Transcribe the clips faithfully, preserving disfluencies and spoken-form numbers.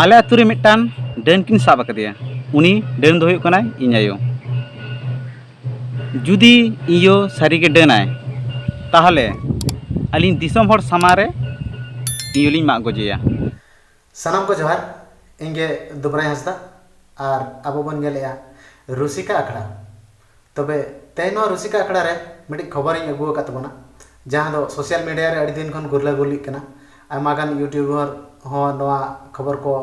ᱟᱞᱮ ᱟᱹᱛᱩ ᱨᱮ ᱢᱤᱫᱴᱟᱝ ᱰᱟᱹᱱ ᱠᱤᱱ ᱥᱟᱵ ᱟᱠᱟᱫᱮᱭᱟ᱾ ᱩᱱᱤ ᱰᱟᱹᱱ ᱫᱚ ᱦᱩᱭᱩᱜ ᱠᱟᱱᱟᱭ ᱤᱧ ᱟᱭᱳ᱾ ᱡᱩᱫᱤ ᱤᱧ ᱭᱳ ᱥᱟᱹᱨᱤᱜᱮ ᱰᱟᱹᱱᱟᱭ, ᱛᱟᱦᱚᱞᱮ ᱟᱹᱞᱤᱧ ᱫᱤᱥᱚᱢ ᱦᱚᱲ ᱥᱟᱢᱟᱝ ᱨᱮ ᱤᱧ ᱭᱳ ᱞᱤᱧ ᱢᱟᱜ ᱜᱚᱡᱮᱭᱟ᱾ ᱥᱟᱱᱟᱢ ᱠᱚ ᱡᱚᱦᱟᱨ, ᱤᱧ ᱜᱮ ᱫᱩᱵᱨᱟᱭ ᱦᱟᱸᱥᱫᱟ, ᱟᱨ ᱟᱵᱚ ᱵᱚᱱ ᱧᱮᱞᱮᱜᱼᱟ ᱨᱩᱥᱤᱠᱟ ᱟᱠᱷᱲᱟ᱾ ᱛᱚᱵᱮ ᱛᱮᱦᱮᱧ ᱱᱚᱣᱟ ᱨᱩᱥᱤᱠᱟ ᱟᱠᱷᱲᱟ ᱨᱮ ᱢᱤᱫᱴᱤᱡ ᱠᱷᱚᱵᱚᱨᱤᱧ ᱟᱹᱜᱩ ᱟᱠᱟᱫ ᱛᱟᱵᱚᱱᱟ, ᱡᱟᱦᱟᱸ ᱫᱚ social media ᱨᱮ ᱟᱹᱰᱤ ᱫᱤᱱ ᱠᱷᱚᱱ ᱜᱩᱨᱞᱟᱹ ᱜᱩᱨᱞᱤᱜ ᱠᱟᱱᱟ᱾ ᱟᱭᱢᱟ ᱜᱟᱱ YouTuber ᱦᱚᱸ ᱱᱚᱣᱟ ᱠᱷᱚᱵᱚᱨ ᱠᱚ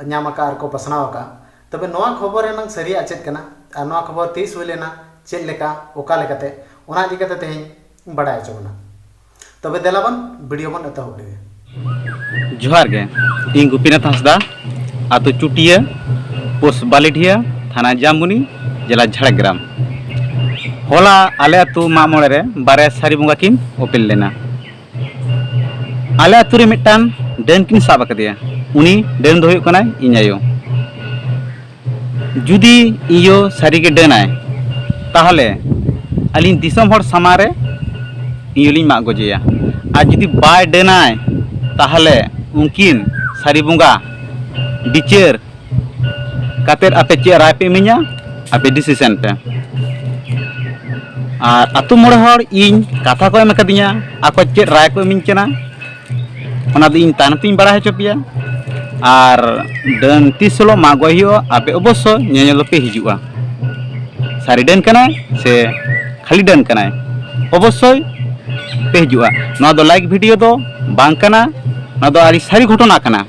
ᱧᱟᱢ ᱟᱠᱟᱫ ᱟᱨ ᱠᱚ ᱯᱟᱥᱱᱟᱣ ᱟᱠᱟᱫ᱾ ᱛᱚᱵᱮ ᱱᱚᱣᱟ ᱠᱷᱚᱵᱚᱨ ᱨᱮᱱᱟᱜ ᱥᱟᱹᱨᱤᱭᱟᱜ ᱪᱮᱫ ᱠᱟᱱᱟ ᱟᱨ ᱱᱚᱣᱟ ᱠᱷᱚᱵᱚᱨ ᱛᱤᱥ ᱦᱩᱭ ᱞᱮᱱᱟ, ᱪᱮᱫ ᱞᱮᱠᱟ, ᱚᱠᱟ ᱞᱮᱠᱟᱛᱮ, ᱚᱱᱟ ᱤᱫᱤ ᱠᱟᱛᱮ ᱛᱮᱦᱮᱧ ᱵᱟᱰᱟᱭ ᱦᱚᱪᱚ ᱵᱚᱱᱟ᱾ ᱛᱚᱵᱮ ᱫᱮᱞᱟ ᱵᱚᱱ video ᱵᱚᱱ ᱮᱛᱚᱦᱚᱵ ᱞᱮᱜᱮ᱾ ᱡᱚᱦᱟᱨ ᱜᱮ, ᱤᱧ ᱜᱳᱯᱤᱱᱟᱛᱷ ᱦᱟᱸᱥᱫᱟ, ᱟᱹᱛᱩ ᱪᱩᱴᱤᱭᱟᱹ, ᱯᱳᱥᱴ ᱵᱟᱞᱤᱰᱤᱦᱟ, ᱛᱷᱟᱱᱟ ᱡᱟᱢᱵᱩᱱᱤ, ᱡᱮᱞᱟ ᱡᱷᱟᱲᱜᱨᱟᱢ᱾ ᱦᱚᱞᱟ ᱟᱞᱮ ᱟᱹᱛᱩ ᱢᱟᱜ ᱢᱚᱬᱮ ᱨᱮ ᱵᱟᱨᱭᱟ ᱥᱟᱹᱨᱤ ᱵᱚᱸᱜᱟ ᱠᱤᱱ ᱚᱯᱮᱞ ᱞᱮᱱᱟ᱾ ᱟᱞᱮ ᱟᱹᱛᱩ ᱨᱮ ᱢᱤᱫᱴᱟᱝ ᱰᱟᱹᱱ ᱠᱤᱱ ᱥᱟᱵ ᱟᱠᱟᱫᱮᱭᱟ᱾ ᱩᱱᱤ ᱰᱟᱹᱱ ᱫᱚ ᱦᱩᱭᱩᱜ ᱠᱟᱱᱟᱭ ᱤᱧ ᱟᱭᱳ᱾ ᱡᱩᱫᱤ ᱤᱧ ᱭᱳ ᱥᱟᱹᱨᱤᱜᱮ ᱰᱟᱹᱱᱟᱭ, ᱛᱟᱦᱚᱞᱮ ᱟᱹᱞᱤᱧ ᱫᱤᱥᱚᱢ ᱦᱚᱲ ᱥᱟᱢᱟᱝ ᱨᱮ ᱤᱧ ᱭᱳ ᱞᱤᱧ ᱢᱟᱜ ᱜᱚᱡᱮᱭᱟ᱾ ᱟᱨ ᱡᱩᱫᱤ ᱵᱟᱭ ᱰᱟᱹᱱᱟᱭ, ᱛᱟᱦᱚᱞᱮ ᱩᱱᱠᱤᱱ ᱥᱟᱹᱨᱤ ᱵᱚᱸᱜᱟ ᱵᱤᱪᱟᱹᱨ ᱠᱟᱛᱮᱫ ᱟᱯᱮ ᱪᱮᱫ ᱨᱟᱭ ᱯᱮ ᱤᱢᱟᱹᱧᱟ, ᱟᱯᱮ decision ᱯᱮ᱾ ᱟᱨ ᱟᱹᱛᱩ ᱢᱚᱬᱮ ᱦᱚᱲ ᱤᱧ ᱠᱟᱛᱷᱟ ᱠᱚ ᱮᱢ ᱟᱠᱟᱫᱤᱧᱟ, ᱟᱠᱚ ᱪᱮᱫ ᱨᱟᱭ ᱠᱚ ᱤᱢᱟᱹᱧ ᱠᱟᱱᱟ, ᱚᱱᱟ ᱫᱚ ᱤᱧ ᱛᱟᱭᱱᱚᱢ ᱛᱤᱧ ᱵᱟᱲᱟᱭ ᱦᱚᱪᱚ ᱯᱮᱭᱟ᱾ ᱟᱨ ᱰᱟᱹᱱ ᱛᱤᱥ ᱦᱤᱞᱳᱜ ᱢᱟᱜ ᱜᱚᱡ ᱦᱩᱭᱩᱜᱼᱟ, ᱟᱯᱮ ᱚᱵᱚᱥᱥᱳᱭ ᱧᱮᱧᱮᱞ ᱫᱚᱯᱮ ᱦᱤᱡᱩᱜᱼᱟ᱾ ᱥᱟᱹᱨᱤ ᱰᱟᱹᱱ ᱠᱟᱱᱟᱭ ᱥᱮ ᱠᱷᱟᱹᱞᱤ ᱰᱟᱹᱱ ᱠᱟᱱᱟᱭ, ᱚᱵᱚᱥᱥᱳᱭ ᱯᱮ ᱦᱤᱡᱩᱜᱼᱟ᱾ ᱱᱚᱣᱟ ᱫᱚ like video ᱫᱚ ᱵᱟᱝ ᱠᱟᱱᱟ, ᱱᱚᱣᱟ ᱫᱚ ᱟᱹᱰᱤ ᱥᱟᱹᱨᱤ ᱜᱷᱚᱴᱚᱱᱟ ᱠᱟᱱᱟ᱾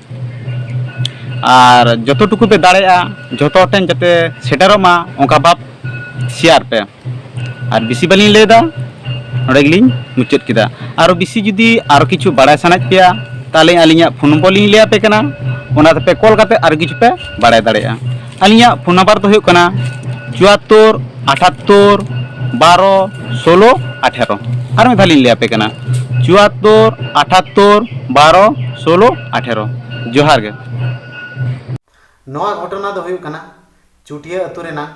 ᱟᱨ ᱡᱚᱛᱚ ᱴᱩᱠᱩ ᱯᱮ ᱫᱟᱲᱮᱭᱟᱜᱼᱟ, ᱡᱚᱛᱚ ᱦᱚᱲ ᱴᱷᱮᱱ ᱡᱟᱛᱮ ᱥᱮᱴᱮᱨᱚᱜ ᱢᱟ, ᱚᱱᱠᱟ ᱵᱷᱟᱵᱽ share ᱯᱮ᱾ ᱟᱨ ᱵᱮᱥᱤ ᱵᱟᱹᱞᱤᱧ ᱞᱟᱹᱭᱫᱟ, ᱱᱚᱰᱮ ᱜᱮᱞᱤᱧ ᱢᱩᱪᱟᱹᱫ ᱠᱮᱫᱟ᱾ ᱟᱨᱚ ᱵᱮᱥᱤ ᱡᱩᱫᱤ ᱟᱨᱚ ᱠᱤᱪᱷᱩ ᱵᱟᱲᱟᱭ ᱥᱟᱱᱟᱭᱮᱫ ᱯᱮᱭᱟ, ᱛᱟᱦᱚᱞᱮ ᱟᱹᱞᱤᱧᱟᱜ phone number ᱞᱤᱧ ᱞᱟᱹᱭ ᱟᱯᱮ ᱠᱟᱱᱟ, ᱚᱱᱟ ᱛᱮᱯᱮ call ᱠᱟᱛᱮ ᱟᱨᱚ ᱠᱤᱪᱷᱩ ᱯᱮ ᱵᱟᱲᱟᱭ ᱫᱟᱲᱮᱭᱟᱜᱼᱟ᱾ ᱟᱹᱞᱤᱧᱟᱜ phone number ᱫᱚ ᱦᱩᱭᱩᱜ ᱠᱟᱱᱟ ᱪᱩᱣᱟᱛᱛᱳᱨ ᱟᱴᱷᱟᱛᱛᱳᱨ ᱵᱟᱨᱚ ᱥᱳᱞᱳ ᱟᱴᱷᱮᱨᱚ᱾ ᱟᱨ ᱢᱤᱫ ᱫᱷᱟᱣ ᱞᱤᱧ ᱞᱟᱹᱭ ᱟᱯᱮ ᱠᱟᱱᱟ, ᱪᱩᱣᱟᱛᱛᱳᱨ ᱟᱴᱷᱟᱛᱛᱳᱨ ᱵᱟᱨᱚ ᱥᱳᱞᱳ ᱟᱴᱷᱮᱨᱚ᱾ ᱡᱚᱦᱟᱨ ᱜᱮ᱾ ᱱᱚᱣᱟ ᱜᱷᱚᱴᱚᱱᱟ ᱫᱚ ᱦᱩᱭᱩᱜ ᱠᱟᱱᱟ ᱪᱩᱴᱤᱭᱟᱹ ᱟᱹᱛᱩ ᱨᱮᱱᱟᱜ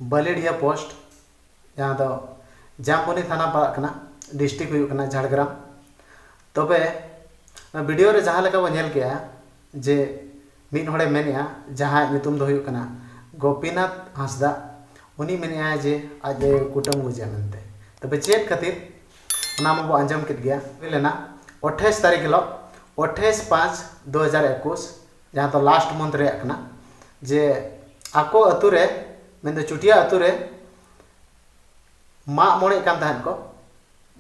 ᱵᱟᱹᱞᱤᱰᱤᱦᱟ ᱯᱳᱥᱴ, ᱡᱟᱦᱟᱸ ᱫᱚ ᱡᱟᱢᱵᱚᱱᱤ ᱛᱷᱟᱱᱟ ᱯᱟᱲᱟᱜ ᱠᱟᱱᱟ, district ᱦᱩᱭᱩᱜ ᱠᱟᱱᱟ ᱡᱷᱟᱲᱜᱨᱟᱢ᱾ ᱛᱚᱵᱮ ᱱᱚᱣᱟ video ᱨᱮ ᱡᱟᱦᱟᱸ ᱞᱮᱠᱟ ᱵᱚᱱ ᱧᱮᱞ ᱠᱮᱜᱼᱟ ᱡᱮ ᱢᱤᱫ ᱦᱚᱲᱮ ᱢᱮᱱᱮᱜᱼᱟ, ᱡᱟᱦᱟᱸᱭᱟᱜ ᱧᱩᱛᱩᱢ ᱫᱚ ᱦᱩᱭᱩᱜ ᱠᱟᱱᱟ ᱜᱳᱯᱤᱱᱟᱛᱷ ᱦᱟᱸᱥᱫᱟ, ᱩᱱᱤ ᱢᱮᱱᱮᱜᱼᱟᱭ ᱡᱮ ᱟᱡ ᱟᱭᱳ ᱠᱩᱴᱟᱹᱢ ᱜᱚᱡᱮᱭᱟ ᱢᱮᱱᱛᱮ᱾ ᱛᱚᱵᱮ ᱪᱮᱫ ᱠᱷᱟᱹᱛᱤᱨ, ᱚᱱᱟ ᱢᱟᱵᱚ ᱟᱸᱡᱚᱢ ᱠᱮᱫ ᱜᱮᱭᱟ᱾ ᱦᱩᱭ ᱞᱮᱱᱟ ᱟᱴᱷᱟᱥ ᱛᱟᱹᱨᱤᱠᱷ ᱦᱤᱞᱳᱜ, ᱟᱴᱷᱟᱥ ᱯᱟᱸᱪ ᱫᱩ ᱦᱟᱡᱟᱨ ᱮᱠᱩᱥ, ᱡᱟᱦᱟᱸ ᱫᱚ ᱞᱟᱥᱴ ᱢᱚᱱᱛᱷ ᱨᱮᱭᱟᱜ ᱠᱟᱱᱟ, ᱡᱮ ᱟᱠᱚ ᱟᱹᱛᱩ ᱨᱮ, ᱢᱮᱱᱫᱚ ᱪᱩᱴᱤᱭᱟ ᱟᱹᱛᱩ ᱨᱮ ᱢᱟᱜ ᱢᱚᱬᱮᱜ ᱠᱟᱱ ᱛᱟᱦᱮᱸᱫ ᱠᱚ,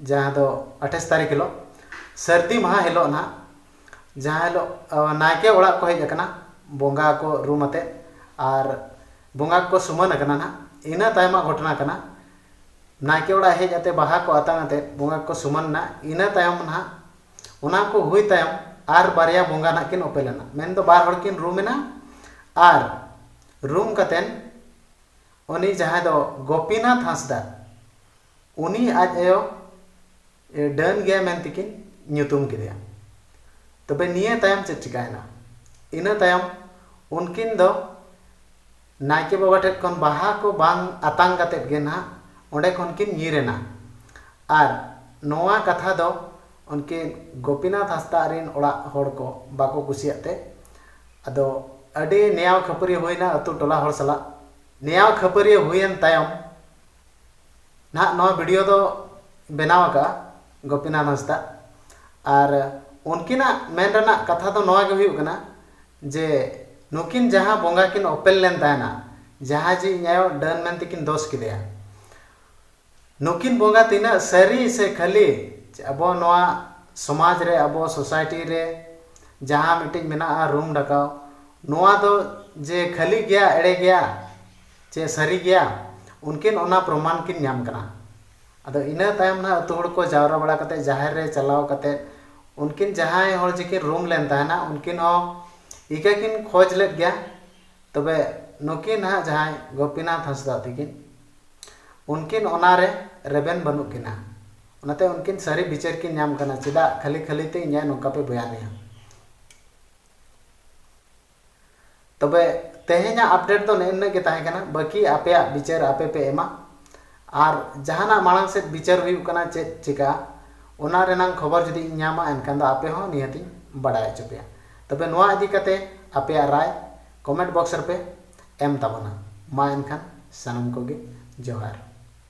ᱡᱟᱦᱟᱸ ᱫᱚ ᱟᱴᱷᱟᱥ ᱛᱟᱹᱨᱤᱠᱷ ᱦᱤᱞᱳᱜ, ᱥᱟᱹᱨᱫᱤ ᱢᱟᱦᱟ ᱦᱤᱞᱳᱜ ᱱᱟᱦᱟᱜ, ᱡᱟᱦᱟᱸ ᱦᱤᱞᱳᱜ ᱱᱟᱭᱠᱮ ᱚᱲᱟᱜ ᱠᱚ ᱦᱮᱡ ᱟᱠᱟᱱᱟ, ᱵᱚᱸᱜᱟ ᱠᱚ ᱨᱩᱢ ᱟᱛᱮᱫ ᱟᱨ ᱵᱚᱸᱜᱟ ᱠᱚ ᱥᱩᱢᱟᱹᱱ ᱟᱠᱟᱱᱟ ᱱᱟᱦᱟᱜ᱾ ᱤᱱᱟᱹ ᱛᱟᱭᱚᱢᱟᱜ ᱜᱷᱚᱴᱚᱱᱟ ᱠᱟᱱᱟ᱾ ᱱᱟᱭᱠᱮ ᱚᱲᱟᱜ ᱦᱮᱡ ᱟᱛᱮ ᱵᱟᱦᱟ ᱠᱚ ᱟᱛᱟᱝ ᱟᱛᱮ ᱵᱚᱸᱜᱟ ᱠᱚ ᱥᱩᱢᱟᱹᱱ ᱮᱱᱟ᱾ ᱤᱱᱟᱹ ᱛᱟᱭᱚᱢ ᱱᱟᱦᱟᱜ, ᱚᱱᱟ ᱠᱚ ᱦᱩᱭ ᱛᱟᱭᱚᱢ, ᱟᱨ ᱵᱟᱨᱭᱟ ᱵᱚᱸᱜᱟ ᱱᱟᱦᱟᱜ ᱠᱤᱱ ᱚᱯᱮᱞ ᱮᱱᱟ, ᱢᱮᱱᱫᱚ ᱵᱟᱨ ᱦᱚᱲ ᱠᱤᱱ ᱨᱩᱢ ᱮᱱᱟ᱾ ᱟᱨ ᱨᱩᱢ ᱠᱟᱛᱮᱱ ᱩᱱᱤ ᱡᱟᱦᱟᱸᱭ ᱫᱚ ᱜᱳᱯᱤᱱᱟᱛᱷ ᱦᱟᱸᱥᱫᱟ, ᱩᱱᱤ ᱟᱡ ᱟᱭᱳ ᱰᱟᱹᱱ ᱜᱮᱭᱟ ᱢᱮᱱᱛᱮ ᱠᱤᱱ ᱧᱩᱛᱩᱢ ᱠᱮᱫᱮᱭᱟ᱾ ᱛᱚᱵᱮ ᱱᱤᱭᱟᱹ ᱛᱟᱭᱚᱢ ᱪᱮᱫ ᱪᱤᱠᱟᱭᱮᱱᱟ? ᱤᱱᱟᱹ ᱛᱟᱭᱚᱢ ᱩᱱᱠᱤᱱ ᱫᱚ ᱱᱟᱭᱠᱮ ᱵᱟᱵᱟ ᱴᱷᱮᱱ ᱠᱷᱚᱱ ᱵᱟᱦᱟ ᱠᱚ ᱵᱟᱝ ᱟᱛᱟᱝ ᱠᱟᱛᱮᱫ ᱜᱮ ᱱᱟᱦᱟᱜ ᱚᱸᱰᱮ ᱠᱷᱚᱱ ᱠᱤᱱ ᱧᱤᱨ ᱮᱱᱟ᱾ ᱟᱨ ᱱᱚᱣᱟ ᱠᱟᱛᱷᱟ ᱫᱚ ᱩᱱᱠᱤᱱ ᱜᱳᱯᱤᱱᱟᱛᱷ ᱦᱟᱸᱥᱫᱟ ᱨᱮᱱ ᱚᱲᱟᱜ ᱦᱚᱲ ᱠᱚ ᱵᱟᱠᱚ ᱠᱩᱥᱤᱭᱟᱜ ᱛᱮ, ᱟᱫᱚ ᱟᱹᱰᱤ ᱱᱮᱭᱟᱣ ᱠᱷᱟᱹᱯᱟᱹᱨᱤ ᱦᱩᱭᱱᱟ ᱟᱹᱛᱩ ᱴᱚᱞᱟ ᱦᱚᱲ ᱥᱟᱞᱟᱜ᱾ ᱱᱮᱭᱟᱣ ᱠᱷᱟᱹᱯᱟᱹᱨᱤ ᱦᱩᱭᱮᱱ ᱛᱟᱭᱚᱢ ᱱᱟᱦᱟᱜ ᱱᱚᱣᱟ ᱵᱷᱤᱰᱤᱭᱳ ᱫᱚ ᱵᱮᱱᱟᱣ ᱟᱠᱟᱫᱼᱟ ᱜᱳᱯᱤᱱᱟᱛᱷ ᱦᱟᱸᱥᱫᱟ᱾ ᱟᱨ ᱩᱱᱠᱤᱱᱟᱜ ᱢᱮᱱ ᱨᱮᱱᱟᱜ ᱠᱟᱛᱷᱟ ᱫᱚ ᱱᱚᱣᱟ ᱜᱮ ᱦᱩᱭᱩᱜ ᱠᱟᱱᱟ ᱡᱮ ᱱᱩᱠᱤᱱ ᱡᱟᱦᱟᱸ ᱵᱚᱸᱜᱟ ᱠᱤᱱ ᱚᱯᱮᱞ ᱞᱮᱱ ᱛᱟᱦᱮᱱᱟ, ᱡᱟᱦᱟᱸ ᱡᱮ ᱤᱧ ᱟᱭᱳ ᱰᱟᱹᱱ ᱢᱮᱱᱛᱮ ᱠᱤᱱ ᱫᱳᱥ ᱠᱮᱫᱮᱭᱟ, ᱱᱩᱠᱤᱱ ᱵᱚᱸᱜᱟ ᱛᱤᱱᱟᱹᱜ ᱥᱟᱹᱨᱤ ᱥᱮ ᱠᱷᱟᱹᱞᱤ? ᱟᱵᱚ ᱱᱚᱣᱟ ᱥᱚᱢᱟᱡᱽ ᱨᱮ, ᱟᱵᱚ ᱥᱳᱥᱟᱭᱴᱤ ᱨᱮ ᱡᱟᱦᱟᱸ ᱢᱤᱫᱴᱤᱡ ᱢᱮᱱᱟᱜᱼᱟ ᱨᱩᱢ ᱰᱟᱠᱟᱣ, ᱱᱚᱣᱟ ᱫᱚ ᱡᱮ ᱠᱷᱟᱹᱞᱤ ᱜᱮᱭᱟ, ᱮᱲᱮ ᱜᱮᱭᱟ, ᱪᱮ ᱥᱟᱹᱨᱤ ᱜᱮᱭᱟ, ᱩᱱᱠᱤᱱ ᱚᱱᱟ ᱯᱨᱚᱢᱟᱱ ᱠᱤᱱ ᱧᱟᱢ ᱠᱟᱱᱟ᱾ ᱟᱫᱚ ᱤᱱᱟᱹ ᱛᱟᱭᱚᱢ ᱱᱟᱦᱟᱜ ᱟᱹᱛᱩ ᱦᱚᱲ ᱠᱚ ᱡᱟᱣᱨᱟ ᱵᱟᱲᱟ ᱠᱟᱛᱮ, ᱡᱟᱦᱮᱨ ᱨᱮ ᱪᱟᱞᱟᱣ ᱠᱟᱛᱮ, ᱩᱱᱠᱤᱱ ᱡᱟᱦᱟᱸᱭ ᱦᱚᱲ ᱡᱮᱠᱤᱱ ᱨᱩᱢ ᱞᱮᱱ ᱛᱟᱦᱮᱱᱟ, ᱩᱱᱠᱤᱱ ᱦᱚᱸ ᱤᱠᱟᱹ ᱠᱤᱱ ᱠᱷᱚᱡᱽ ᱞᱮᱫ ᱜᱮᱭᱟ᱾ ᱛᱚᱵᱮ ᱱᱩᱠᱤᱱ ᱱᱟᱦᱟᱜ ᱡᱟᱦᱟᱸᱭ ᱜᱳᱯᱤᱱᱟᱛᱷ ᱦᱟᱸᱥᱫᱟ ᱛᱤᱠᱤᱱ, ᱩᱱᱠᱤᱱ ᱚᱱᱟᱨᱮ ᱨᱮᱵᱮᱱ ᱵᱟᱹᱱᱩᱜ ᱠᱤᱱᱟ᱾ ᱚᱱᱟᱛᱮ ᱩᱱᱠᱤᱱ ᱥᱟᱹᱨᱤ ᱵᱤᱪᱟᱹᱨ ᱠᱤᱱ ᱧᱟᱢ ᱠᱟᱱᱟ, ᱪᱮᱫᱟᱜ ᱠᱷᱟᱹᱞᱤ ᱠᱷᱟᱹᱞᱤ ᱛᱮ ᱤᱧᱟᱹᱜ ᱱᱚᱝᱠᱟ ᱯᱮ ᱵᱚᱭᱟᱱᱮᱭᱟ? ᱛᱚᱵᱮ ᱛᱮᱦᱮᱧᱟᱜ ᱟᱯᱰᱮᱴ ᱫᱚ ᱱᱮᱜᱼᱮ ᱱᱤᱱᱟᱹᱜ ᱜᱮ ᱛᱟᱦᱮᱸ ᱠᱟᱱᱟ᱾ ᱵᱟᱹᱠᱤ ᱟᱯᱮᱭᱟᱜ ᱵᱤᱪᱟᱹᱨ ᱟᱯᱮ ᱯᱮ ᱮᱢᱟ᱾ ᱟᱨ ᱡᱟᱦᱟᱱᱟᱜ ᱢᱟᱲᱟᱝ ᱥᱮᱫ ᱵᱤᱪᱟᱹᱨ ᱦᱩᱭᱩᱜ ᱠᱟᱱᱟ, ᱪᱮᱫ ᱪᱤᱠᱟ, ᱚᱱᱟ ᱨᱮᱱᱟᱝ ᱠᱷᱚᱵᱚᱨ ᱡᱩᱫᱤ ᱤᱧ ᱧᱟᱢᱟ, ᱮᱱᱠᱷᱟᱱ ᱫᱚ ᱟᱯᱮ ᱦᱚᱸ ᱱᱤᱦᱟᱹᱛᱤᱧ ᱵᱟᱲᱟᱭ ᱦᱚᱪᱚ ᱯᱮᱭᱟ᱾ ᱛᱚᱵᱮ ᱱᱚᱣᱟ ᱤᱫᱤ ᱠᱟᱛᱮ ᱟᱯᱮᱭᱟᱜ ᱨᱟᱭ comment box ᱨᱮᱯᱮ ᱮᱢ ᱛᱟᱵᱚᱱᱟ᱾ ᱢᱟ ᱮᱱᱠᱷᱟᱱ ᱥᱟᱱᱟᱢ ᱠᱚᱜᱮ ᱡᱚᱦᱟᱨ᱾